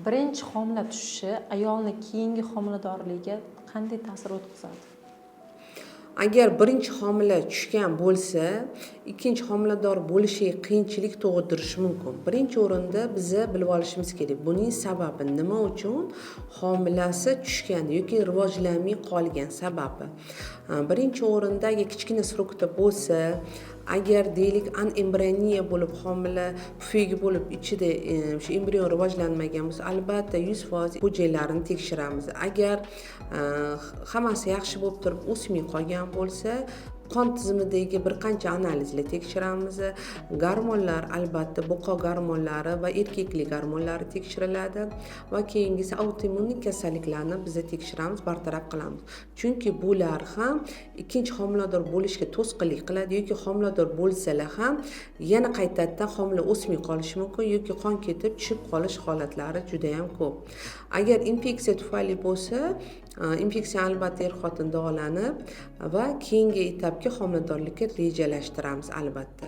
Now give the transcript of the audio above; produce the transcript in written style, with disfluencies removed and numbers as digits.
Birinchi homila tushishi ayolni keyingi homiladorligiga qanday ta'sir o'tkazadi? Agar birinchi homila tushgan bo'lsa, ikkinchi homilador bo'lishiga qiyinchilik tug'dirishi mumkin. Birinchi o'rinda biza bilib olishimiz kerak, buning sababi nima uchun homilasi tushgan yoki rivojlanmay qolgan sababi. Birinchi o'rinda, agar kichkina срок da bo'lsa, agar, deylik, anembrioniya bo'lib, homila pufagi bo'lib, ichida o'sha embrion rivojlanmagan bo'lsa, albatta 100% hujayralarni tekshiramiz. Agar hammasi yaxshi bo'lib turib, o'smay qolgan bo'lsa, qon tizimidagi bir qancha analizlar tekshiramiz. Gormonlar, albatta, buqo gormonlari va erkaklik gormonlari tekshiriladi va keyingisi autoimmun kasalliklarni biza tekshiramiz, bartaraf qilamiz, chunki bular ham ikkinchi homilador bo'lishga to'sqinlik qiladi yoki homilador bo'lsalar ham yana qaytadan homila o'smay qolishi mumkin yoki qon ketib, tushib qolish holatlari judayam ko'p. Agar infeksiya tufayli bo'lsa, infeksiya, albatta, er xotin davolanib va keyingi etapga homiladorlikka rejalashtiramiz, albatta.